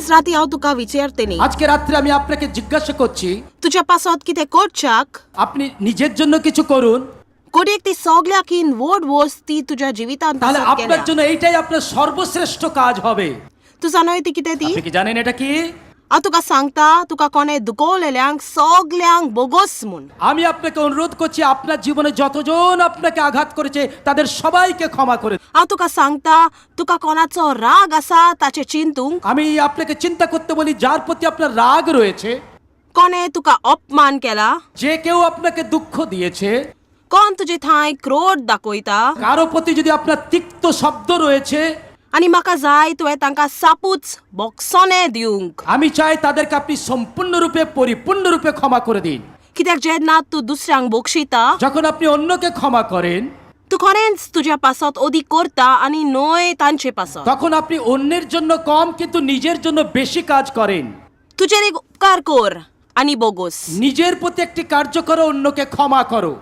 आयज राती हांव तुका विचारतली, আজকে রাত্রে আমি আপনাকে জিজ্ঞাসা করছি, तुज्या पासत कितें करच्याक আপনি নিজের জন্য কিছু করুন, कोडेक ती सगल्याकीन व्हड वस्त ती तुज्या जिवितांत তাহলে पासत আপনার केल्या। জন্য এইটাই আপনার সর্বশ্রেষ্ঠ কাজ হবে। तूं जाणा ती कितें ती? আপনি কি জানেন এটা কি? हांव तुका सांगता, तुका कोणें दुखवलेल्यांक सगल्यांक बोगोस म्हूण। আমি আপনাকে অনুরোধ করছি, আপনার জীবনে যতজন আপনাকে আঘাত করেছে তাদের সবাইকে ক্ষমা করে দিন। हांव तुका सांगता, तुका कोणाचो राग आसा ताचें चिंतूंक। আমি আপনাকে চিন্তা করতে বলি, যার প্রতি আপনার রাগ রয়েছে, कोणें तुका अपमान केला, যে কেউ আপনাকে দুঃখ দিয়েছে, कोण तुजे थंय क्रोध दाखयता, কারো প্রতি যদি আপনার তিক্ত শব্দ রয়েছে, आनी म्हाका जाय तुवें तांकां सापूच बोगसोने दिवंक। আমি চাই তাদেরকে আপনি সম্পূর্ণরূপে পরিপূর্ণরূপে ক্ষমা করে দিন। कित्याक जेन्ना तूं दुसऱ्यांक बक्षिता, যখন আপনি অন্যকে ক্ষমা করেন, तूं खरेंच तुज्या पासत अदीक करता आनी न्हय तांचे पासत। তখন আপনি অন্যের জন্য কম কিন্তু নিজের জন্য বেশি কাজ করেন। तुजेर एक उपकार कर आनी बोगोस। নিজের প্রতি একটি কার্য করো, অন্যকে ক্ষমা করো।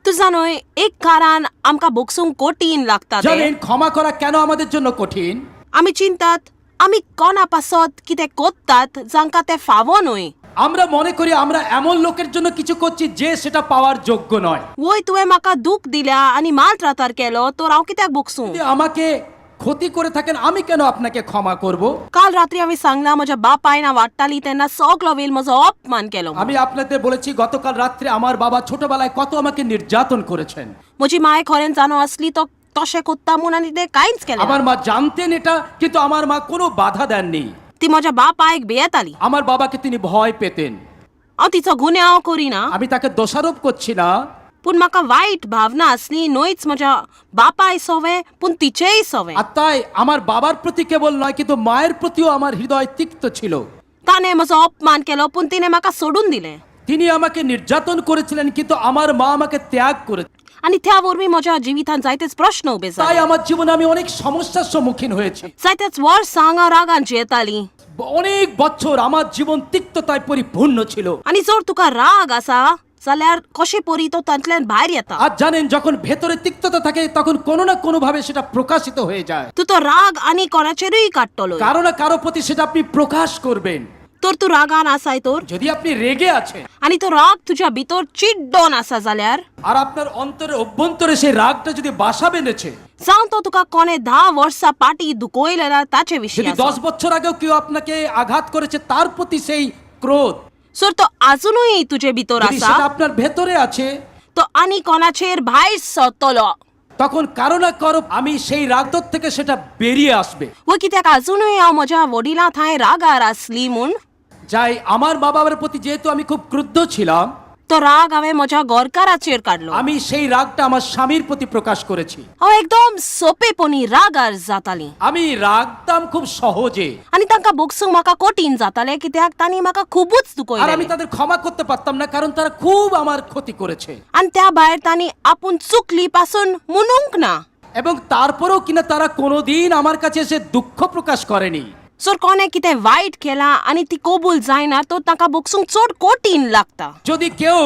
तूं जाणय, एक कारण आमकां बोगसूंक कठीण लागता तें। জানেন ক্ষমা করা কেন আমাদের জন্য কঠিন? आमी चिंतात आमी कोणा पासत कितें करतात जांकां तें फावो न्हय। আমরা মনে করি আমরা এমন লোকের জন্য কিছু করছি যে সেটা পাওয়ার যোগ্য নয়। वय तुवें म्हाका दूख दिल्या आनी मालत्रातार केलो तर हांव कित्याक बोगसूं? যদি আমাকে ক্ষতি করে থাকেন, আমি কেন আপনাকে ক্ষমা করব? काल रात्री हांवें सांगलां, म्हज्या बापायन हांव वाडटाली तेन्ना सगलो वेळ म्हजो अपमान केलो म्हूण। আমি আপনাদের বলেছি, গতকাল রাত্রে আমার বাবা ছোটবেলায় কত আমাকে নির্যাতন করেছেন। म्हजी माय खरेंच जाणो आसली तो तशें कोत्ता म्हूण आनी तें कांयच केलें ना। আমার মা জানতেন এটা, কিন্তু আমার মা কোনো বাধা দেননি। ती म्हज्या बापायक भियेताली। আমার বাবাকে তিনি ভয় পেতেন। हांव तिचो गुन्यांव करिना, আমি তাকে দোষারোপ করছি না, पूण म्हाका वायट भावना आसली न्हयच म्हज्या बापाय सोवें पूण तिचेय सोवें। আর তাই আমার বাবার প্রতি কেবল নয়, কিন্তু মায়ের প্রতিও আমার হৃদয় তিক্ত ছিল। ताणें म्हजो अपमान केलो पूण तिणें म्हाका सोडून दिलें। তিনি আমাকে নির্যাতন করেছিলেন, কিন্তু আমার মা আমাকে ত্যাগ করে। आनी त्या वरवीं म्हज्या जिवितांत जायतेच प्रश्न उबे তাই जाले। আমার জীবনে আমি অনেক সমস্যার সম্মুখীন হয়েছি। जायतेच वर्सां हांव रागान जियेताली। অনেক বছর আমার জীবন তিক্ততায় পরিপূর্ণ ছিল। आनी जर तुका राग आसा जाल्यार कशें परी तो तांतल्यान भायर येता। আর জানেন, যখন ভেতরে তিক্ততা থাকে তখন কোনো না কোনো ভাবে সেটা প্রকাশিত হয়ে যায়। तूं तो राग आनी कोणाचेरूय काडटलो। কারো না কারো প্রতি সেটা আপনি প্রকাশ করবেন। तर तूं रागान आसाय तर, যদি আপনি রেগে আছেন, आनी तो राग तुज्या भितर चिड्डोन आसा जाल्यार, আর আপনার অন্তরের অভ্যন্তরে সেই রাগটা যদি বাসা বেঁধেছে, जावं तो तुका कोणें 10 वर्सां फाटीं दुखयलें ना ताचे विशीं যদি आसा। 10 বছর আগেও কেউ আপনাকে আঘাত করেছে তার প্রতি সেই ক্রোধ, सर तो आजुनूय तुजे भितर যদি आसा, সেটা আপনার ভেতরে আছে, तो आनी कोणाचेर भायर सरतलो। তখন কারো না কারো আমি সেই রাগদর থেকে সেটা বেরিয়ে আসবে। वो कित्याक आजुनूय हांव म्हज्या वडिलां थंय रागार आसली म्हूण, যাই আমার মা বাবার প্রতি যেহেতু আমি খুব ক্রুদ্ধ ছিলাম, तो राग हांवें म्हज्या गोरकाराचेर काडलो। আমি সেই রাগটা আমার স্বামীর প্রতি প্রকাশ করেছি। हांव एकदम सोंपेपणी रागार जाताली। আমি রাগতাম খুব সহজে। आनी तांकां बोगसूंक म्हाका कठीण जातालें कित्याक तांणी म्हाका खुबूच আর আমি दुखयलें। তাদের ক্ষমা করতে পারতাম না, কারণ তারা খুব আমার ক্ষতি করেছে। आनी त्या भायर तांणी आपूण चुकली पासून म्हणूंक ना। এবং তারপরেও কিনা তারা কোনোদিন আমার কাছে এসে দুঃখ প্রকাশ করেনি। जर कोणें कितें वायट केलां आनी ती कबूल जायना तर तांकां बोगसूंक चड कठीण लागता। যদি কেউ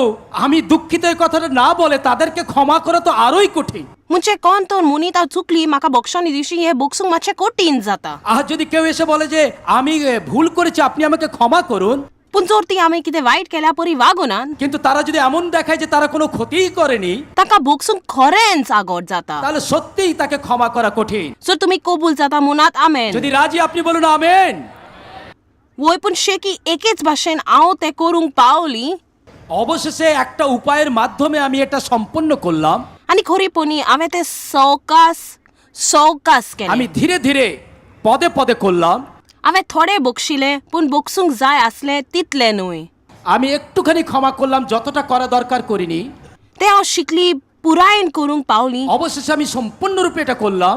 আমি দুঃখিত এই কথাটা না বলে, তাদেরকে ক্ষমা করা তো আরোই কঠিন। म्हणजे कोण तर मनीत हांव चुकली म्हाका बोगसोन दिवशी हें बोगसूंक मातशें कठीण जाता। আর যদি কেউ এসে বলে যে আমি ভুল করেছি, আপনি আমাকে ক্ষমা করুন, पूण जर ती आमी कितें वायट केल्या परी वागुना, কিন্তু তারা যদি এমন দেখায় যে তারা কোনো ক্ষতিই করেনি, तांकां बोगसूंक खरेंच आगोट जाता। তাহলে সত্যিই তাকে ক্ষমা করা কঠিন। जर तुमी कबूल जाता म्हणात आमेन। যদি রাজি আপনি বলুন আমেন। वय पूण शेकी एकेच भाशेन हांव तें करूंक पावली। অবশেষে একটা উপায়ের মাধ্যমে আমি এটা সম্পন্ন করলাম। आनी खरेपणी हांवें तें सवकास सवकास আমি केलें। ধীরে ধীরে পদে পদে করলাম। हांवें थोडें बक्षिलें पूण बक्षूंक जाय आसलें तितलें न्हय। আমি একটুখানি ক্ষমা করলাম, যতটা করা দরকার করিনি। तें हांव शिकली पुरायेन करूंक पावली। অবশেষে আমি সম্পূর্ণরূপে এটা করলাম।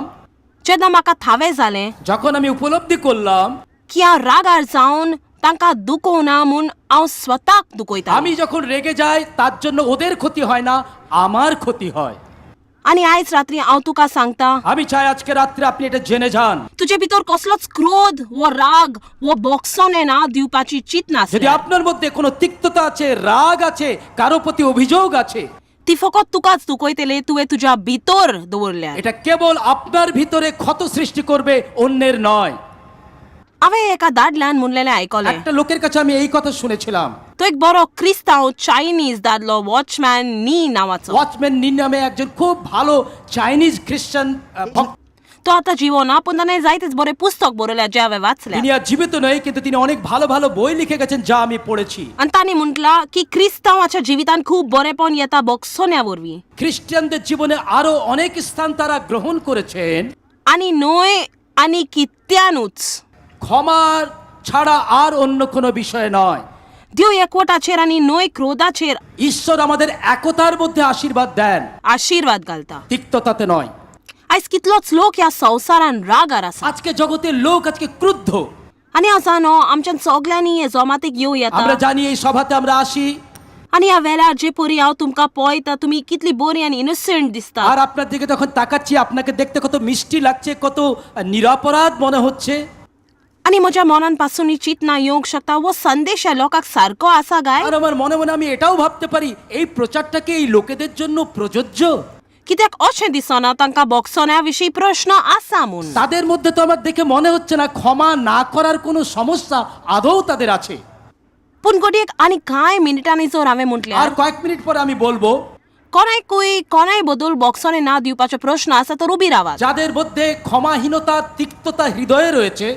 जेन्ना म्हाका थावें जालें যখন আমি উপলব্ধি করলাম की हांव रागार जावन तांकां दुखोवना म्हूण हांव स्वताक दुखयता। আমি যখন রেগে যাই তার জন্য ওদের ক্ষতি হয় না, আমার ক্ষতি হয়। आनी आयज रात्री हांव तुका सांगता, আমি চাই আজকে রাত্রে আপনি এটা জেনে যান, तुजे भितर कसलोच क्रोध वो राग वो बोगसोने ना दिवपाची चिंत যদি नासल्यार, আপনার মধ্যে কোনো তিক্ততা আছে, রাগ আছে, কারো প্রতি অভিযোগ আছে, ती फकत तुकाच दुखयतले तुवें तुज्या भितर दवरल्यार। এটা কেবল আপনার ভিতরে ক্ষত সৃষ্টি করবে, অন্যের নয়। हांवें एका दादल्यान म्हणलेलें आयकलें. একটা লোকের কাছে আমি এই কথা শুনেছিলাম। तो एक बरो क्रिस्तांव चायनीज दादलो, वॉचमॅन नी नांवाचो। ওয়াচম্যান নিন নামে একজন খুব ভালো চাইনিজ খ্রিস্টান ভক্ত। तो आतां जिवो ना, पूण ताणें जायतेच बरें पुस्तक बरयल्या जें हांवें वाचलें। তিনি আর জীবিত নয়, কিন্তু তিনি অনেক ভালো ভালো বই লিখে গেছেন যা আমি পড়েছি। आनी ताणें म्हटलां की क्रिस्तांवाच्या जिवितांत खूब बरेपण येता बोगसोन्या वरवीं। খ্রিস্টানদের জীবনে আরো অনেক স্থান তারা গ্রহণ করেছেন। आनी न्हय आनी कित्यानूच। ক্ষমা ছাড়া আর অন্য কোনো বিষয় নয়। देव एकवटाचेर आनी न्हय क्रोधाचेर ঈশ্বর আমাদের একতার মধ্যে আশীর্বাদ দেন, आशिर्वाद घालता। তিক্ততাতে নয়। आयज कितलोच लोक ह्या संवसारान रागार आसा। আজকে জগতের লোক আজকে ক্রুদ্ধ। आनी हांव जाणो आमच्यान सगल्यांनी हे जमातीक येवं येता। আমরা জানি এই সভাতে আমরা আসি। आनी ह्या वेळार जे परी हांव तुमकां पळयता, तुमी कितली बरी आनी इनोसंट दिसता। আর আপনার দিকে যখন তাকাচ্ছি, আপনাকে দেখতে কত মিষ্টি লাগছে, কত নিরাপরাধ মনে হচ্ছে। आनी म्हज्या मनान पासून ही चिंतना येवंक शकता, हो संदेश ह्या लोकांक सारको आसा काय? আর আমার মনে মনে আমি এটাও ভাবতে পারি, এই প্রচারটা কি এই লোকেদের জন্য প্রযোজ্য? कित्याक अशें दिसना तांकां बोगसोन्या विशीं प्रश्न आसा म्हूण। তাদের মধ্যে তো আমার দেখে মনে হচ্ছে না ক্ষমা না করার কোনো সমস্যা আদৌ তাদের আছে। पूण घडयेक आनी कांय मिनटांनी जर हांवें আর म्हटल्यार কয়েক মিনিট পরে আমি বলবো, कोणायकूय कोणाय बदल बोगसोने ना दिवपाचो प्रश्न आसा तर उबी रावात। যাদের মধ্যে ক্ষমাহীনতা তিক্ততা হৃদয়ে রয়েছে,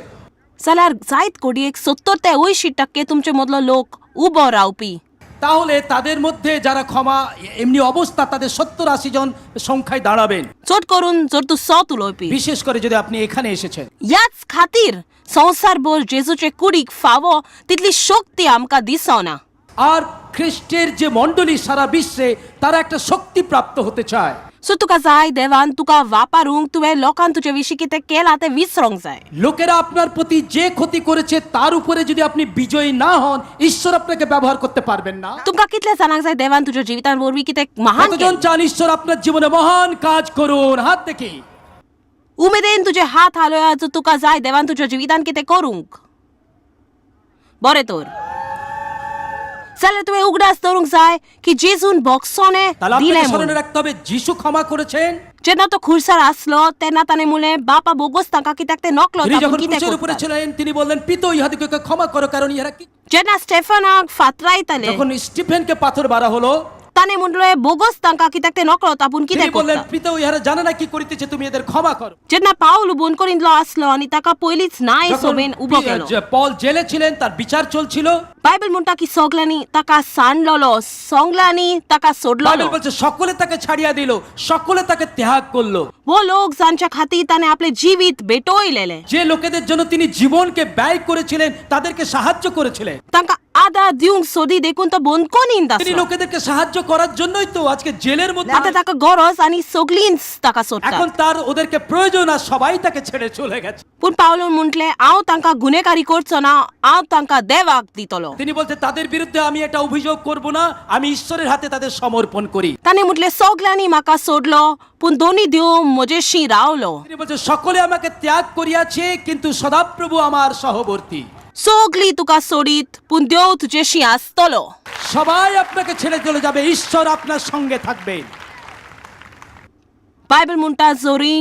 जाल्यार जायत घडयेक 70 ते 80% तुमचे मदलो लोक उबो रावपी। তাহলে তাদের মধ্যে যারা ক্ষমা এমনি অবস্থা, তাদের 70-80 জন সংখ্যায় দাঁড়াবেন। चड करून जर तूं सत उलोवपी। বিশেষ করে যদি আপনি এখানে এসেছেন। ह्याच खातीर संवसारभर जेजूचे कुडीक फावो तितली शक्ती आमकां दिसना। আর খ্রিস্টের যে মণ্ডলী সারা বিশ্বে, তারা একটা শক্তি প্রাপ্ত হতে চায়। सो तुका जाय देवान तुका वापरूंक, तुवें लोकान तुजे विशीं कितें केलां तें विसरोंक जाय। লোকেরা আপনার প্রতি যে ক্ষতি করেছে তার উপরে যদি আপনি বিজয়ী না হন, ঈশ্বর আপনাকে ব্যবহার করতে পারবেন না। तुमकां कितल्या जाणांक जाय देवान तुज्या जिवितान वरवीं कितें महान কতজন केलें? চান ঈশ্বর আপনার জীবনে মহান কাজ করুন? হাত দেখি। उमेदीन तुजे हात हालया जर तुका जाय देवान तुज्या जिवितान कितें करूंक। बरें तर, जाल्यार तुवें उगडास दवरूंक जाय की जेजून बोगसोने তাহলে আপনাকে दिलें म्हूण। স্মরণে রাখতে হবে যিশু ক্ষমা করেছেন। जेन्ना तो खुर्सार आसलो तेन्ना ताणें म्हणलें, बापा बोगोस तांकां कित्याक ते नकलो তিনি যখন तातूंत कितें ক্রুশের উপরে करतात?" ছিলেন তিনি বললেন, পিতো ইহাদিগকে ক্ষমা করো, কারণ ইহারা কি। जेन्ना स्टेफनाक फातरायताले যখন স্টিফেনকে পাথর মারা হলো, ताणें म्हणलें, बोगोस तांकां कित्याक ते नकळो तापून তিনি कितें বললেন, करता। পিতো ইহারা জানে না কি করিতেছে, তুমি এদের ক্ষমা করো। जेन्ना पावल उबोन करीतलो आसलो आनी ताका पयलींच नाय যখন सोबेन उबो केलो, যে পল জেলে ছিলেন, তার বিচার চলছিল। बायबल म्हणटा की सगल्यांनी ताका सांडलोलो, सोंगल्यांनी ताका सोडलोलो। বাইবেল বলছে সকলে তাকে ছাড়িয়া দিল, সকলে তাকে ত্যাগ করলো। हो लोक जांच्या खातीर ताणें आपलें जिवीत भेटयलेलें, যে লোকেদের জন্য তিনি জীবনকে ব্যয় করেছিলেন, তাদেরকে সাহায্য করেছিলেন, तांकां आदार दिवंक सोदी देखून तो बंदकोनींत তিনি आसलो। লোকেদেরকে সাহায্য করার জন্যই তো আজকে জেলের মধ্যে। आतां ताका गरज आनी सगलींच ताका सोडटात। এখন তার ওদেরকে প্রয়োজন, আর সবাই তাকে ছেড়ে চলে গেছে। पूण पावलोन म्हटलें, हांव तांकां गुनेगारी करचो ना, हांव तांकां देवाक दितलो। তিনি বলছে, তাদের বিরুদ্ধে আমি এটা অভিযোগ করব না, আমি ঈশ্বরের হাতে তাদের সমর্পণ করি। ताणें म्हटलें, सगल्यांनी म्हाका सोडलो, पूण दोनी देव म्हजेशी रावलो। তিনি বলছে, সকলে আমাকে ত্যাগ করিয়াছে, কিন্তু সদাপ্রভু আমার সহবর্তী। सगलीं तुका सोडीत, पूण देव तुजेशी आसतलो। সবাই আপনাকে ছেড়ে চলে যাবে, ঈশ্বর আপনার সঙ্গে থাকবেন। बायबल म्हणटा, जोरी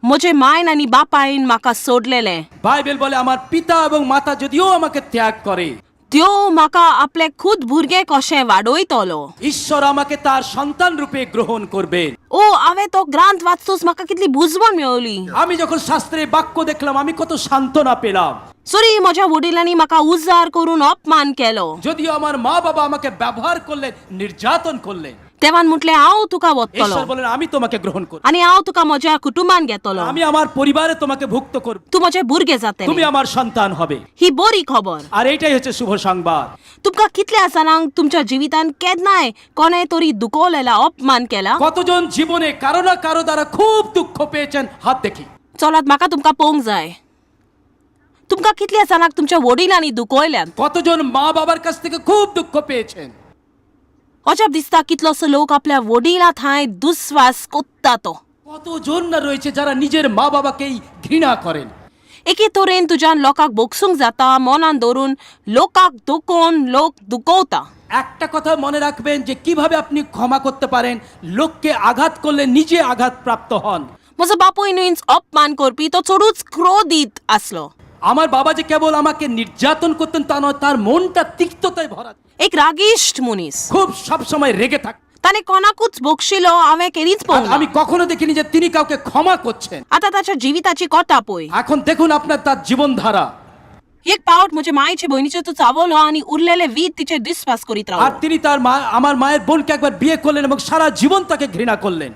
म्हजे मायन आनी बापायन म्हाका सोडलेलें, বাইবেল বলে, আমার পিতা এবং মাতা যদিও আমাকে ত্যাগ করে, देव म्हाका आपले खूद भुरगें कशें वाडयतलो। ঈশ্বর আমাকে তার সন্তান রূপে গ্রহণ করবেন। ओ हांवें तो ग्रांथ वाचतूच म्हाका कितली बुजवण मेवली। আমি যখন শাস্ত্রে বাক্য দেখলাম, আমি কত সান্ত্বনা পেলাম। सरी म्हज्या वडिलांनी म्हाका उजार करून अपमान केलो, যদিও আমার মা বাবা আমাকে ব্যবহার করলেন, নির্যাতন করলেন, देवान म्हटलें, हांव तुका वतलो ঈশ্বর বলেন, আমি তোমাকে গ্রহণ করব, आनी हांव तुका म्हज्या कुटुंबान घेतलो, আমি আমার পরিবারে তোমাকে ভুক্ত করব, तूं म्हजें भुरगें जातलें। তুমি আমার সন্তান হবে। ही बरी खबर। আর এইটাই হচ্ছে শুভ সংবাদ। तुमकां कितल्या जाणांक तुमच्या जिवितान केन्नाय कोणें तरी दुखवलेला, अपमान केला? কতজন জীবনে কারো না কারো দ্বারা খুব দুঃখ পেয়েছেন? হাত দেখি। चलात, म्हाका तुमकां पळोवंक जाय। तुमकां कितल्या जाणांक तुमच्या वडिलांनी दुखयल्यात? কতজন মা বাবার কাছ থেকে খুব দুঃখ পেয়েছেন? अजाप दिसता कितलोसो लोक आपल्या वडिलां थांय दुस्वास कोत्ता तो। কতজন না রয়েছে যারা নিজের মা বাবাকেই ঘৃণা করেন। एके तरेन तुज्यान लोकांक बोगसूंक जाता, मनान धरून लोकांक दुखोवन लोक दुखवता। একটা কথা মনে রাখবেন যে কিভাবে আপনি ক্ষমা করতে পারেন, লোককে আঘাত করলে নিজে আঘাত প্রাপ্ত হন। म्हजो बापूय न्हय अपमान करपी, तो चडूच क्रोधीत आसलो। আমার বাবা যে কেবল আমাকে নির্যাতন করতেন তা নয়, তার মনটা তিক্ততায় ভরা। एक रागिश्ट मनीस। খুব সব সময় রেগে থাক। ताणें कोणाकूच भोगशिलो हांवें केदींच আর पळोवंक ना। আমি কখনো দেখিনি যে তিনি কাউকে ক্ষমা করছেন। आतां ताच्या जिविताची कोता पळय। এখন দেখুন আপনার তার জীবনধারা। एक पावट म्हजे मायचे भयणीचेर तो चावलो आनी उरलेले वीत तिचेर दुस्वास करीत আর रावलो। তিনি তার মা আমার মায়ের বোনকে একবার বিয়ে করলেন এবং সারা জীবন তাকে ঘৃণা করলেন।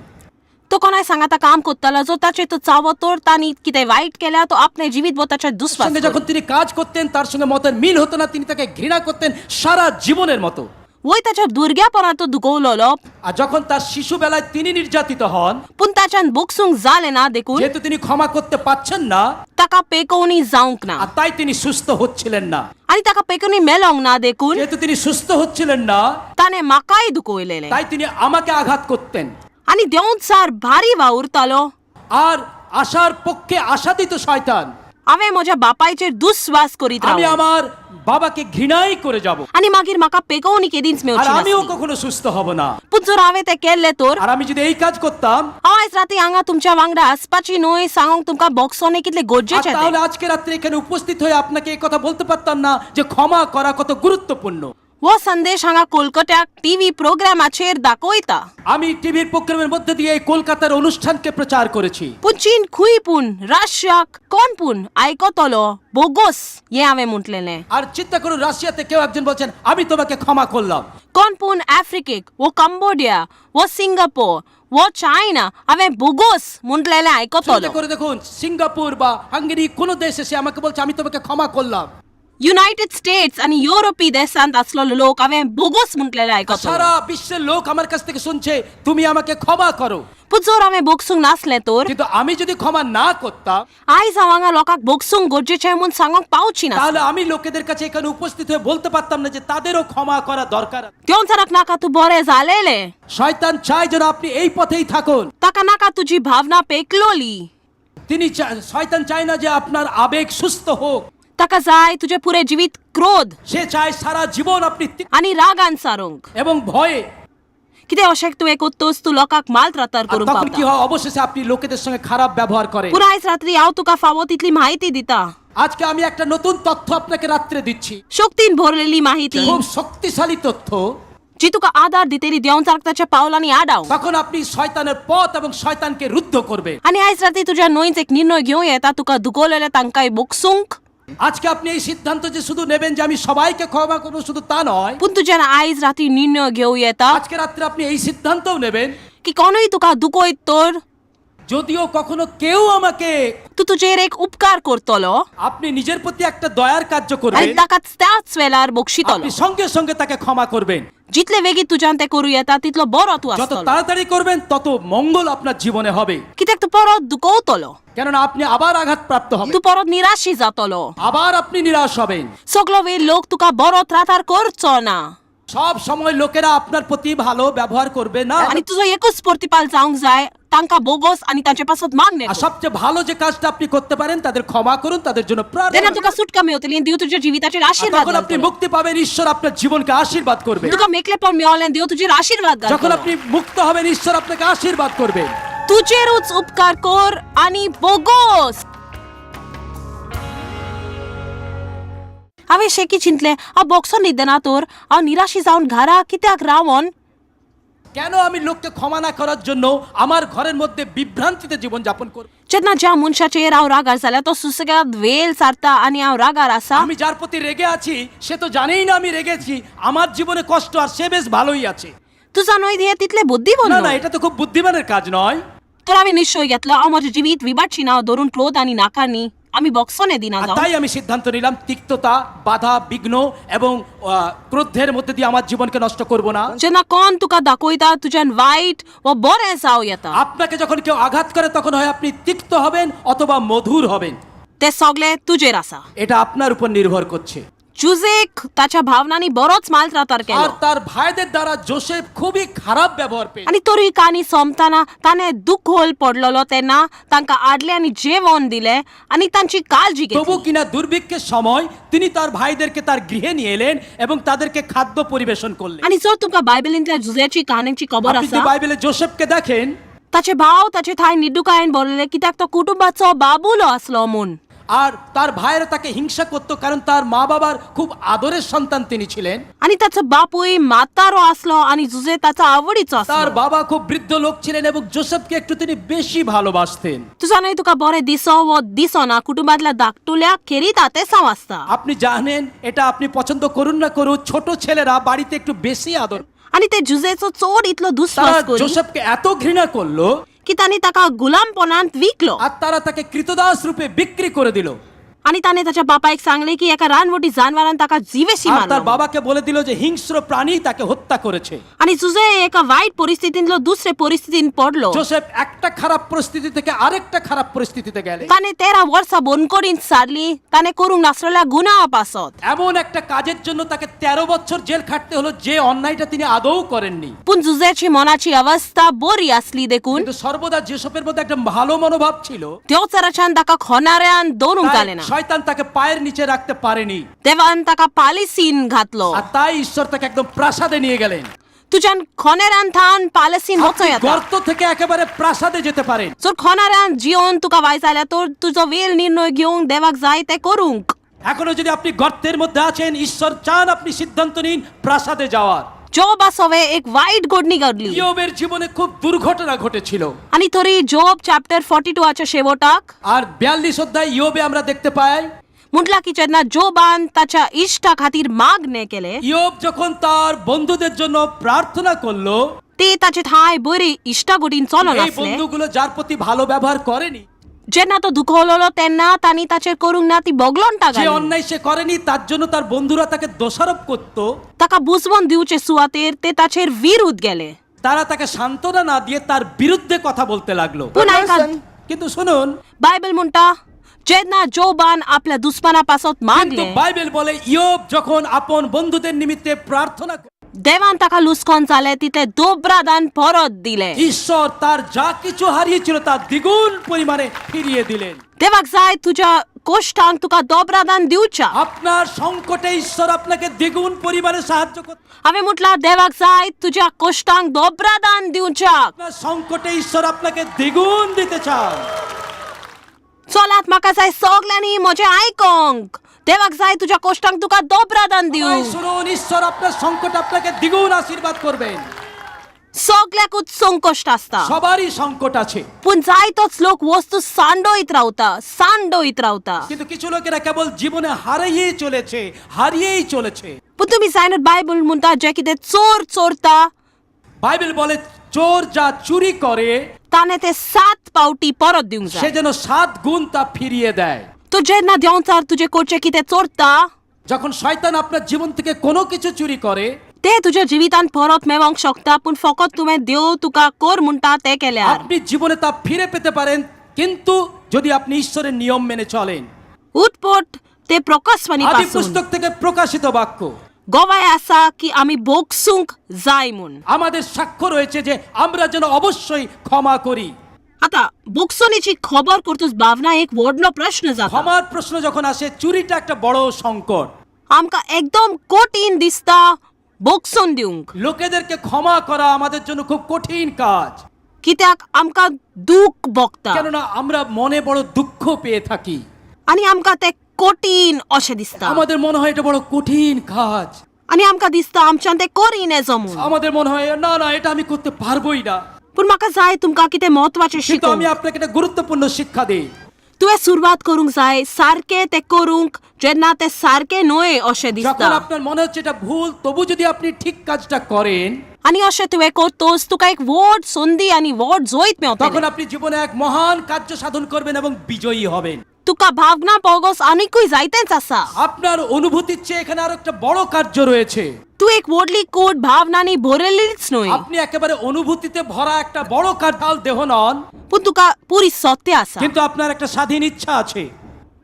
तो कोणाय सांगाता काम कोत्तालो जो ताचेर तो चावो तर ताणी कितें वायट केल्या तो आपणे जिवीत भर ताचेर दुस्वास সঙ্গে যখন करी। তিনি কাজ করতেন তার সঙ্গে মতের মিল হতো না, তিনি তাকে ঘৃণা করতেন সারা জীবনের মতো। वय ताच्या भुरग्यापणांत तो दुखवलोलो। আর যখন তার শিশুবেলায় তিনি নির্যাতিত হন, पूण ताच्यान भोगसूंक जालें ना देखून যেহেতু তিনি ক্ষমা করতে পারছেন না, ताका पेकोवणी जावंक ना। আর তাই তিনি সুস্থ হচ্ছিলেন না। आनी ताका पेकोवणी मेलोंक ना देखून যেহেতু তিনি সুস্থ হচ্ছিলেন না, ताणें म्हाकाय दुखयलेलें। তাই তিনি আমাকে আঘাত করতেন। आनी देंवचार भारी वावुरतालो। আর আশার পক্ষে আশা দিত শয়তান। हांवें म्हज्या बापायचेर दुस्वास करीत আমি रावलें। আমার বাবাকে ঘৃণাই করে যাব। आनी मागीर म्हाका पेकोवणी केदींच আর मेवची আমিও नासली। কখনো সুস্থ হব না। पूण जर हांवें तें केल्लें तर আর আমি যদি এই কাজ করতাম, हांव आयज राती हांगा तुमच्या वांगडा आसपाची न्हय सांगोंक तुमकां बोगसोने कितलें আর गरजेचें तें। তাহলে আজকে রাত্রে এখানে উপস্থিত হয়ে আপনাকে এই কথা বলতে পারতাম না যে ক্ষমা করা কত গুরুত্বপূর্ণ। हो संदेश हांगा कोलकत्याक टीव्ही प्रोग्रामाचेर दाखयता। আমি টিভির প্রোগ্রামের মধ্যে দিয়ে এই কলকাতার অনুষ্ঠানকে প্রচার করেছি। पूण चीन खूंय पूण राशियाक कोण पूण आयकतलो बोगोस हें हांवें म्हटलेलें। আর চিন্তা করুন, রাশিয়াতে কেউ একজন বলছেন আমি তোমাকে ক্ষমা করলাম। कोण पूण आफ्रिकेक वो कंबोडिया वो सिंगापोर वो चायना हांवें बोगोस म्हटलेलें आयकतलो। চিন্তা করে দেখুন, সিঙ্গাপুর বা হাঙ্গেরি কোনো দেশ এসে আমাকে বলছে আমি তোমাকে ক্ষমা করলাম। युनायटेड स्टेट्स आनी युरोपी देशांत आसलेलो लोक हांवें बोगोस म्हटलेलें आयकतलो। সারা বিশ্বের লোক আমার কাছ থেকে শুনছে তুমি আমাকে ক্ষমা করো। पूण जर हांवें बोगसूंक नासलें तर কিন্তু আমি যদি ক্ষমা না করতাম, आयज हांव हांगा लोकांक बोगसूंक गरजेचें म्हूण सांगूंक पावची ना। তাহলে আমি লোকেদের কাছে এখানে উপস্থিত হয়ে বলতে পারতাম না যে তাদেরও ক্ষমা করা দরকার। देंवचाराक नाका तूं बरें जालेलें। শয়তান চায় যেন আপনি এই পথেই থাকুন। ताका नाका तुजी भावना पेकलोली। তিনি শয়তান চায় না যে আপনার আবেগ সুস্থ হোক। ताका जाय तुजें पुरें जिवीत क्रोध সে চায় সারা জীবন আপনি आनी रागान सारूंक। এবং ভয়ে। कितें अशें तुवें कोत्तोस तूं लोकांक मालत्रातार আর करूंक তখন কি पावता। হয়, অবশেষে আপনি লোকেদের সঙ্গে খারাপ ব্যবহার করেন। पूण आयज रात्री हांव तुका फावो तितली म्हायती दिता। আজকে আমি একটা নতুন তথ্য আপনাকে রাত্রে দিচ্ছি। शक्तीन भरलेली माहिती খুব শক্তিশালী তথ্য। जी तुका आदार दितली देंवचाराक ताच्या पावलांनी आडाव। তখন আপনি শয়তানের পথ এবং শয়তানকে রুদ্ধ করবেন। आनी आयज राती तुज्या न्हंयच एक निर्णय घेवं येता तुका दुखवलेलें तांकांय बोगसूंक। আজকে আপনি এই সিদ্ধান্ত যে শুধু নেবেন যে আমি সবাইকে ক্ষমা করবো শুধু তা নয়, पूण तुज्यान आयज राती निर्णय घेवं येता আজকে রাত্রে আপনি এই সিদ্ধান্তও নেবেন की कोणूय तुका दुखयत तर যদিও কখনো কেউ আমাকে, तूं तुजेर एक उपकार करतलो আপনি নিজের প্রতি একটা দয়ার কার্য आनी করবেন, ताका त्याच वेळार बक्षितलो। আপনি সঙ্গে সঙ্গে তাকে ক্ষমা করবেন। जितले वेगीं तुज्यान तें करूं येता तितलो बरो तूं যত आसतलो। তাড়াতাড়ি করবেন তত মঙ্গল আপনার জীবনে হবে। कित्याक तूं परत दुखवतलो, কেননা আপনি আবার আঘাতপ্রাপ্ত হবেন, तूं परत निराशी जातलो। আবার আপনি নিরাশ হবেন। सगलो वेळ लोक तुका बरो त्रातार करचो ना সব সময় লোকেরা আপনার প্রতি ভালো ব্যবহার করবে না। आनी तुजो एकूच प्रतिपाल जावंक जाय तांकां बोगोस आनी तांचे पासत मागणें আর कर। সবচেয়ে ভালো যে কাজটা আপনি করতে পারেন তাদের ক্ষমা করুন, তাদের জন্য প্রার্থনা तेन्ना করুন। तुका सुटका मेवतली आनी देव तुज्या जिविताचेर আর आशिर्वाद তখন আপনি घालतलो। মুক্তি পাবেন, ঈশ্বর আপনার জীবনকে আশীর্বাদ করবে। तुका मेकलेपण मेवलें देव तुजेर आशिर्वाद যখন घालतलो। আপনি মুক্ত হবেন ঈশ্বর আপনাকে আশীর্বাদ করবেন। तुजेरूच उपकार कर आनी बोगोस। हांवें शेकी चिंतलें हांव बोगसो न्हिदना तर हांव निराशी जावन घरा कित्याक रावोन। কেন আমি লোককে ক্ষমা না করার জন্য আমার ঘরের মধ্যে বিভ্রান্তিতে জীবন যাপন করব? जेन्ना ज्या मनशाचेर हांव रागार जाल्यार तो सुसेगाद वेल सारता आनी हांव रागार आसा। আমি যার প্রতি রেগে আছি সে তো জানেই না আমি রেগেছি, আমার জীবনে কষ্ট, আর সে বেশ ভালোই আছে। तुजा न्हय हें तितलें बुद्धिमंत না না, न्हय। এটা তো খুব বুদ্ধিমানের কাজ নয়। तर हांवें निश्चय घेतलो हांव म्हजें जिवीत विभाटची ना धरून क्रोध आनी नाकारणी आमी बोगसोने दिना আর जावं। তাই আমি সিদ্ধান্ত নিলাম তিক্ততা, বাধা, বিঘ্ন এবং ক্রোধের মধ্যে দিয়ে আমার জীবনকে নষ্ট করব না। जेन्ना कोण तुका दाखयता तुज्यान वायट वा बरें जावं येता, আপনাকে যখন কেউ আঘাত করে তখন হয় আপনি তিক্ত হবেন অথবা মধুর হবেন। तें सगलें तुजेर आसा। এটা আপনার উপর নির্ভর করছে। जुजेक ताच्या भावनांनी बरोच मालत्रातार আর केलो তার ভাইদের দ্বারা জোসেফ খুবই খারাপ ব্যবহার পেয়ে आनी तरूय काणी सोंपतना ताणें दुखोल पडलेलो तेन्ना तांकां आडलें आनी जेवण दिलें आनी तांची काळजी তবু घेतली। কিনা দুর্ভিক্ষের সময় তিনি তার ভাইদেরকে তার গৃহে নিয়ে এলেন এবং তাদেরকে খাদ্য পরিবেশন করলেন। आनी जर तुमकां बायबलींतल्या जुजेची काणयेची खबर আপনি যদি आसा, বাইবেলে জোসেফকে দেখেন, ताचे भाव ताचे ठांय निड्डुकायेन भरलेले कित्याक तो कुटुंबाचो बाबुलो आसलो म्हूण। আর তার ভাইয়েরা তাকে হিংসা করতো, কারণ তার মা বাবার খুব আদরের সন্তান তিনি ছিলেন। आनी ताचो बापूय म्हातारो आसलो आनी जुजे ताचो आवडीचो তার आसलो। বাবা খুব বৃদ্ধ লোক ছিলেন এবং জোসেফকে একটু তিনি বেশি ভালোবাসতেন। तूं जाणाय तुका बरें दिसो वो दिसना कुटुंबांतल्या धाकटुल्या खेरीत आतेसांव आसता। আপনি জানেন, এটা আপনি পছন্দ করুন না করুন, ছোট ছেলেরা বাড়িতে একটু বেশি আদর। आनी ते जुजेचो चड इतलो তারা दुस्वास करी জোসেফকে এত ঘৃণা করলো की तांणी ताका गुलामपणांत विकलो। আর তারা তাকে কৃতদাস রূপে বিক্রি করে দিল। आनी ताणें ताच्या बापायक सांगलें की एका रानवटी जानवरान ताका जिवेशी আর তার मारलो। বাবাকে বলে দিল যে হিংস্র প্রাণী তাকে হত্যা করেছে। आनी जुजे एका वायट परिस्थितींतलो दुसरे परिस्थितींत पडलो। জোসেফ একটা খারাপ পরিস্থিতি থেকে আরেকটা খারাপ পরিস্থিতিতে গেলে। ताणें 13 वर्सां बंदखणींत सारलीं ताणें करूंक नासलेल्या गुन्यांवा पासत। এমন একটা কাজের জন্য তাকে 13 বছর জেল খাটতে হলো, যে অন্যায়টা তিনি আদৌ করেননি। पूण जुजेची मनाची अवस्था बरी आसली देखून কিন্তু সর্বদা জোসেফের মধ্যে একটা ভালো মনোভাব ছিল। देवचाराच्यान ताका खोनाऱ्यान दवरूंक তাই जालें ना। শয়তান তাকে পায়ের নিচে রাখতে পারেনি। देवान ताका पालिसीन घातलो। আর তাই ঈশ্বর তাকে একদম প্রাসাদে নিয়ে গেলেন। तुज्यान खोनेरान थावन पालसीन वचों আপনি येता। গর্ত থেকে একেবারে প্রাসাদে যেতে পারেন। जर खोनाऱ्यान जिवन तुका वाय जाल्यार तर तुजो वेल निर्णय घेवंक देवाक जाय तें करूंक। এখনো যদি আপনি গর্তের মধ্যে আছেন, ঈশ্বর চান আপনি সিদ্ধান্ত নিন প্রাসাদে যাওয়ার। जोबा सोवे एक वायट घडणी घडली। ইয়োবের জীবনে খুব দুর্ঘটনা ঘটেছিল। आनी थोरी जोब चॅप्टर 42 शेवटाक আর 42 অধ্যায় ইয়োবে আমরা দেখতে পাই, म्हटला की जेन्ना जोबान ताच्या इश्टा खातीर मागणें केलें, ইয়োব যখন তার বন্ধুদের জন্য প্রার্থনা করলো, ते ताचे ठांय बरी इश्टागोटीन चलोन এই आसले। বন্ধুগুলো যার প্রতি ভালো ব্যবহার করেনি, जेन्ना तो दुखवलेलो तेन्ना तांणी ताचेर करूंक ना ती बोगलोणटा যে घाली। অন্যায় সে করেনি তার জন্য তার বন্ধুরা তাকে দোষারোপ করত, ताका बुजवण दिवचे सुवातेर ते ताचेर विरूद्ध गेले। তারা তাকে সান্ত্বনা না দিয়ে তার বিরুদ্ধে কথা বলতে লাগলো। पूण आयकात, Listen, কিন্তু শুনুন, बायबल म्हणटा जेन्ना जोबान आपल्या दुस्माना पासत কিন্তু मागलें, বাইবেল বলে ইয়োব যখন আপন বন্ধুদের নিমিত্তে প্রার্থনা देवान ताका लुस्कोन जालें तितले दोब्रादान परत दिलें। ঈশ্বর তার যা কিছু হারিয়েছিল তা দ্বিগুণ পরিমাণে ফিরিয়ে দিলেন। देवाक जाय तुज्या कोश्टांक तुका दोब्रादान दिवच्या। আপনার সংকটে ঈশ্বর আপনাকে দ্বিগুণ পরিমাণে সাহায্য করতে, हांवें म्हटलां देवाक जाय तुज्या कोश्टांक दोब्रादान दिवच्याक। আপনার সংকটে ঈশ্বর আপনাকে দ্বিগুণ দিতে চান। चलात म्हाका जाय सगल्यांनी म्हजें आयकोंक। देवाक जाय तुज्या कोश्टांक तुका दोब्रादान তাই दिवंक। শুনুন, ঈশ্বর আপনার সংকট আপনাকে দ্বিগুণ আশীর্বাদ করবেন। सगल्याकूच संकश्ट आसता, সবারই সংকট আছে, पूण जायतोच लोक वस्तू सांडयत रावता, सांडयत रावता। কিন্তু কিছু লোকেরা কেবল জীবনে হারিয়েই চলেছে, হারিয়েই চলেছে। पूण तुमी जायनात, बायबल म्हणटा जें कितें चोर चोरता, বাইবেল বলে চোর যা চুরি করে ताणें तें 7 पावटी परत दिवंक সে जाय। যেন 7 গুণ তা ফিরিয়ে দেয়। तो जेन्ना देंवचार तुजे कडचें कितें चोरता, যখন শয়তান আপনার জীবন থেকে কোনো কিছু চুরি করে, ते तुज्या जिवितांत परत मेळोंक शकता, पूण फकत तुवें देव तुका कर म्हणटा तें केल्यार। আপনি জীবনে তা ফিরে পেতে পারেন, কিন্তু যদি আপনি ঈশ্বরের নিয়ম মেনে চলেন। उटपोट ते प्रकसवाणी আদি पासून পুস্তক থেকে প্রকাশিত বাক্য। गोवाय आसा की आमी भोगसूंक जाय म्हूण। আমাদের সাক্ষ্য রয়েছে যে আমরা যেন অবশ্যই ক্ষমা করি। आतां भोगसणेची खबर करतूच भावना एक व्हडलो प्रश्न जाता। ক্ষমার প্রশ্ন যখন আসে, চুরিটা একটা বড় সংকট। आमकां एकदम कठीण दिसता भोगसून दिवंक। লোকেদেরকে ক্ষমা করা আমাদের জন্য খুব কঠিন কাজ। कित्याक आमकां दूख भोगता কেননা আমরা মনে বড় দুঃখ পেয়ে থাকি। आनी आमकां तें कठीण अशें दिसता। আমাদের মনে হয় এটা বড় কঠিন কাজ। आनी आमकां दिसता आमच्यान तें करी नजो म्हूण। আমাদের মনে হয় না না, এটা আমি করতে পারবোই না। पूण म्हाका जाय तुमकां कितें म्हत्वाचें কিন্তু আমি शिकोवंक। আপনাকে একটা গুরুত্বপূর্ণ শিক্ষা দিই। तुवें सुरवात करूंक जाय सारकें तें करूंक जेन्ना तें सारकें न्हय अशें যখন दिसता। আপনার মনে হচ্ছে এটা ভুল, তবু যদি আপনি ঠিক কাজটা করেন, आनी अशें तुवें करतोच तुका एक व्हड संदी आनी व्हड जैत তখন मेवतलें। আপনি জীবনে এক মহান কার্য সাধন করবেন এবং বিজয়ী হবেন। तुका भावना बोगस आनिकूय जायतेंच आसा। আপনার অনুভূতির চেয়ে এখানে আরো একটা বড় কার্য রয়েছে। तूं एक व्हडली कोट भावनांनी भरिल्लीच न्हय, আপনি একেবারে অনুভূতিতে ভরা একটা বড় কার্যাল দেহ নন, पूण तुका पुरी सत्य आसा। কিন্তু আপনার একটা স্বাধীন ইচ্ছা আছে।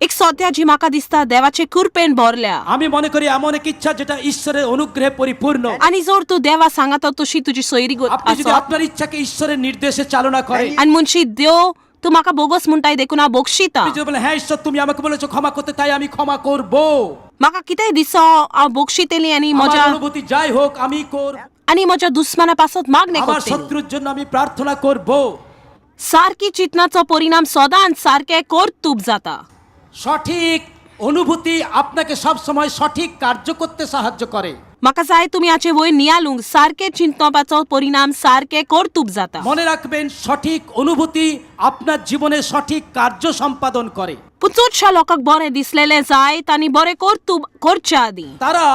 एक सत्या जी म्हाका दिसता देवाचे कृपेन भरल्या। আমি মনে করি এমন এক ইচ্ছা যেটা ঈশ্বরের অনুগ্রহে পরিপূর্ণ। आनी जर तूं देवा सांगाता तशी तुजी सोयरी আপনি যদি आसत আপনার ইচ্ছাকে ঈশ্বরের নির্দেশে চালনা করেন, आनी मुनशी देव तूं म्हाका बोगस म्हणटाय देखून हांव बोगशिता। আপনি যদি বলেন হ্যাঁ ঈশ্বর তুমি আমাকে বলেছো ক্ষমা করতে, তাই আমি ক্ষমা করব, म्हाका कितेंय दिसो हांव बोगशितली आनी আমার म्हज्या অনুভূতি যাই হোক আমি করব, आनी म्हज्या दुस्माना पासत मागणें আমার करतली। শত্রুর জন্য আমি প্রার্থনা করব। सारकी चिंतनाचो परिणाम सदांच सारकें कर्तूब जाता। সঠিক অনুভূতি আপনাকে সব সময় সঠিক কার্য করতে সাহায্য করে। म्हाका जाय तुमी हाचे वयर नियालूंक सारकें चिंतपाचो परिणाम सारकें कर्तूब जाता। মনে রাখবেন, সঠিক অনুভূতি আপনার জীবনে সঠিক কার্য সম্পাদন করে। पूण चडश्या लोकांक बरें दिसलेलें जाय तांणी बरें कर्तूब करचे आदीं। তারা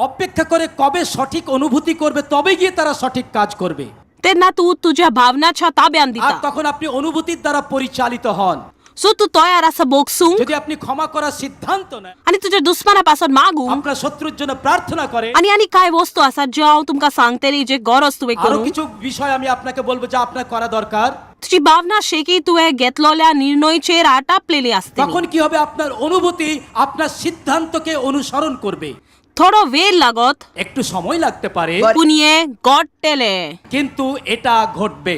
অপেক্ষা করে কবে সঠিক অনুভূতি করবে, তবে গিয়ে তারা সঠিক কাজ করবে। तेन्ना तूं तुज्या भावनाच्या ताब्यान আর दिता। তখন আপনি অনুভূতির দ্বারা পরিচালিত হন। सो तूं तयार आसा बोगसूंक যদি আপনি ক্ষমা করার সিদ্ধান্ত নেন, आनी तुज्या दुस्माना पासत मागूंक। আপনার শত্রুর জন্য প্রার্থনা করে। आनी आनी कांय वस्तू आसात ज्यो हांव तुमकां सांगतली जे गरज तुवें আরো करूंक। কিছু বিষয় আমি আপনাকে বলবো যা আপনার করা দরকার। तुजी भावना शेकी तुवें घेतलेल्या निर्णयचेर आटापलेली आसतली। তখন কি হবে? আপনার অনুভূতি আপনার সিদ্ধান্তকে অনুসরণ করবে। थोडो वेळ लागत, একটু সময় লাগতে পারে, पूण हें घडटलें। কিন্তু এটা ঘটবে।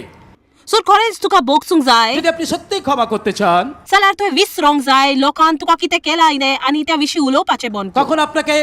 सो खरेंच तुका बोगसूंक जाय যদি আপনি সত্যিই ক্ষমা করতে চান, जाल्यार तुवें विसरोंक जाय लोकान तुका कितें केलां न्ही आनी त्या विशीं उलोवपाचें बंद कर। তখন আপনাকে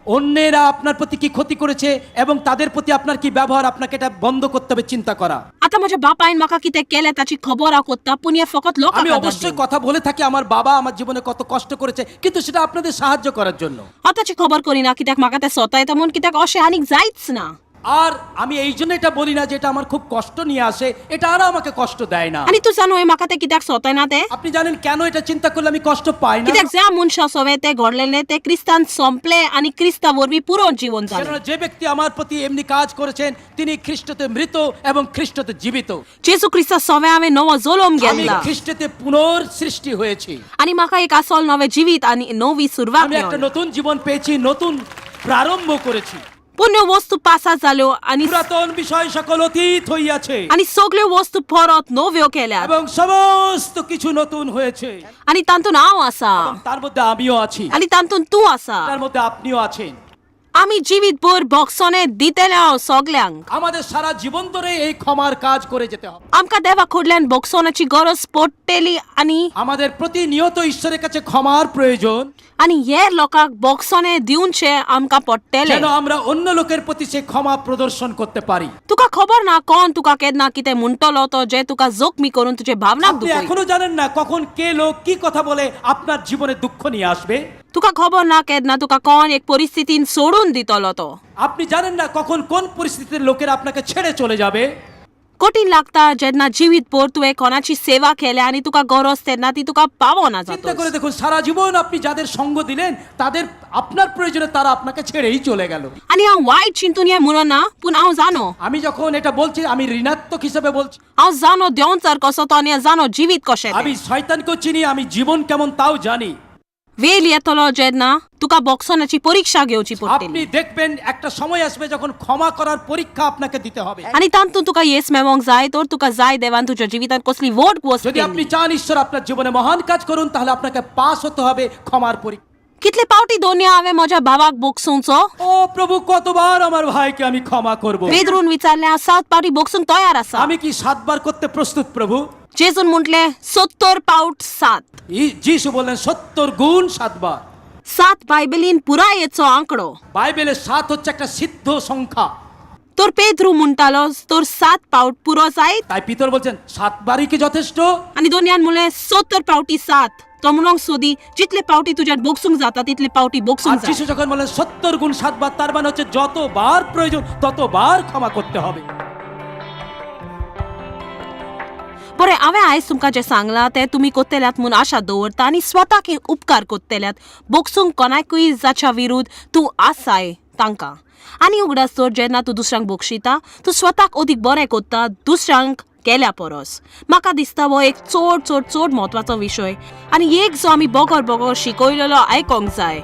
অন্যেরা আপনার প্রতি কি ক্ষতি করেছে এবং তাদের প্রতি আপনার কি ব্যবহার, আপনাকে এটা বন্ধ করতে হবে চিন্তা করা। आतां म्हज्या बापायन म्हाका कितें केलें ताची खबर हांव कोत्ता, पूण हें फकत আমি लोकांक आदार অবশ্যই दिवंक। কথা বলে থাকি আমার বাবা আমার জীবনে কত কষ্ট করেছে, কিন্তু সেটা আপনাদের সাহায্য করার জন্য। हांव ताची खबर करिना कित्याक म्हाका तें स्वता येता म्हूण, कित्याक अशें आनीक जायच ना। আর আমি এই জন্য এটা বলি না যে এটা আমার খুব কষ্ট নিয়ে আসে, এটা আর আমাকে কষ্ট দেয় না। आनी तूं जाणा म्हाका तें कित्याक सोंपना तें? আপনি জানেন কেন এটা চিন্তা করলে আমি কষ্ট পাই না? कित्याक ज्या मनशा सोवें तें घडलेलें तें क्रिस्तान सोंपलें आनी क्रिस्ता वरवीं पुरो जीवन जालें। কেননা যে ব্যক্তি আমার প্রতি এমনি কাজ করেছেন তিনি খ্রিস্টতে মৃত এবং খ্রিস্টতে জীবিত। जेजू क्रिस्ता सोवें हांवें नवो जल्म আমি घेतला খ্রিস্টতে পুনর্সৃষ্টি হয়েছি। आनी म्हाका एक आसल नवें जिवीत आनी नवी सुरवात আমি একটা मेळ्ळी। নতুন জীবন পেয়েছি, নতুন প্রারম্ভ করেছি। पुण्य वस्तू पासार जाल्यो आनी পুরাতন বিষয় সকল অতীত হইয়াছে आनी सगल्यो वस्तू परत नव्यो केल्यात এবং সমস্ত কিছু নতুন হয়েছে। आनी तातूंत हांव आसा এবং তার মধ্যে আমিও আছি, आनी तातूंत तूं आसा। তার মধ্যে আপনিও আছেন। आमी जिवीत भर भोगसणे दितले हांव सगल्यांक। আমাদের সারা জীবন ধরে এই ক্ষমার কাজ করে যেতে হবে। आमकां देवा कडल्यान भोगसण्याची गरज पडटली आनी আমাদের প্রতিনিয়ত ঈশ্বরের কাছে ক্ষমার প্রয়োজন, आनी हेर लोकांक भोगसणे दिवचें आमकां पडटलें। যেন আমরা অন্য লোকের প্রতি সে ক্ষমা প্রদর্শন করতে পারি। तुका खबर ना कोण तुका केन्ना कितें म्हणटलो तो जें तुका जखमी करून तुजे भावनाक আপনি दुखयत। এখনো জানেন না কখন কে লোক কি কথা বলে আপনার জীবনে দুঃখ নিয়ে আসবে। तुका खबर ना केन्ना तुका कोण एक परिस्थितीन सोडून दितलो तो। আপনি জানেন না কখন কোন পরিস্থিতির লোকেরা আপনাকে ছেড়ে চলে যাবে। कठीण लागता जेन्ना जिवीत भर तुवें कोणाची सेवा केल्या आनी तुका गरज तेन्ना ती तुका पावना চিন্তা जाता। করে দেখুন, সারা জীবন আপনি যাদের সঙ্গ দিলেন তাদের আপনার প্রয়োজনে তারা আপনাকে ছেড়েই চলে গেল। आनी हांव वायट चिंतून हें म्हणना, पूण हांव जाणो। আমি যখন এটা বলছি আমি ঋণাত্মক হিসেবে বলছি। हांव जाणो देंवचार कसो तो आनी जाणो जिवीत कशें तें। আমি শয়তানকেও চিনি, আমি জীবন কেমন তাও জানি। वेल येतलो जेन्ना तुका बोगसण्याची परीक्षा घेवची আপনি पडटली দেখবেন একটা সময় আসবে যখন ক্ষমা করার পরীক্ষা আপনাকে দিতে হবে। आनी तातूंत तुका येस मेळोंक जाय तर तुका जाय देवान तुज्या जिवितांत कसली व्हड वस्त যদি আপনি केल्ली। চান ঈশ্বর আপনার জীবনে মহান কাজ করুন, তাহলে আপনাকে পাস হতে হবে ক্ষমার পরীক্ষা। कितले पावटी दोनया हांवें म्हज्या भावाक बोगसुंचो? ও প্রভু, কতবার আমার ভাইকে আমি ক্ষমা করব? पेद्रून विचारलें, हांव सात पावटी बोगसूंक तयार आसा। আমি কি সাতবার করতে প্রস্তুত প্রভু? जेजून म्हटलें, 70 पावट 7। যিশু বললেন 70 গুণ সাতবার। 7 बायबलीन पुरायेचो आंकडो। বাইবেলে 7 হচ্ছে একটা সিদ্ধ সংখ্যা। तर पेद्रू म्हणटालो, तर 7 पावट पुरो जायत? তাই পিতর বলছেন সাতবারই কি যথেষ্ট? आनी दोनयान म्हणलें, 70 पावटी 7। तो म्हणोंक सोदी, जितले पावटी तुज्यान बोगसूंक जाता तितले पावटी আর बोगसूंक जाय। যিশু যখন বলেন 70 গুণ সাতবার, তার মানে হচ্ছে যতবার প্রয়োজন ততবার ক্ষমা করতে হবে। बरें, हांवें आयज तुमकां जें सांगलां तें तुमी कोत्तेल्यात म्हूण आशा दवरता आनी स्वताक एक उपकार कोत्तेल्यात बोगसूंक कोणाकूय जाच्या विरुद्ध तूं आसाय तांकां। आनी उगडास दवर, जेन्ना तूं दुसऱ्यांक बोगशिता तूं स्वताक अदीक बरें कोत्ता दुसऱ्यांक केल्या परस। म्हाका दिसता हो एक चड चड चड म्हत्वाचो विशय आनी एक जो आमी बगर बगर शिकयलेलो आयकोंक जाय।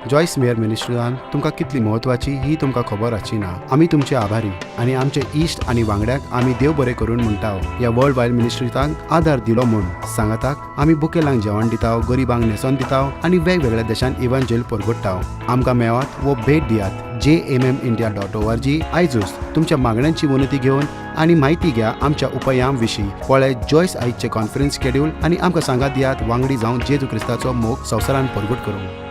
जॉयस मेयर मिनिस्ट्रीन तुमकां कितली म्हत्वाची ही तुमकां खबर आसची ना। आमी तुमचे आभारी आनी आमचे इश्ट आनी वांगड्यांक आमी देव बरें करून म्हणटा ह्या वर्ल्ड वायड मिनिस्ट्रीतांक आदार दिलो म्हूण। सांगाताक आमी बुकेलांक जेवण दिता, गरिबांक न्हेसोन दिता आनी वेगवेगळ्या देशांत इव्हांजेल परगट्टा। आमकां मेळात वो भेट दियात jmmindia.org आयजूच तुमच्या मागण्यांची विनंती घेवन आनी म्हायती घ्या आमच्या उपायां विशीं। पळय जॉयस आयजचें कॉन्फरन्स शेड्यूल आनी आमकां सांगात दियात वांगडी जावन जेजू क्रिस्ताचो मोग संवसारान परगट करूंक।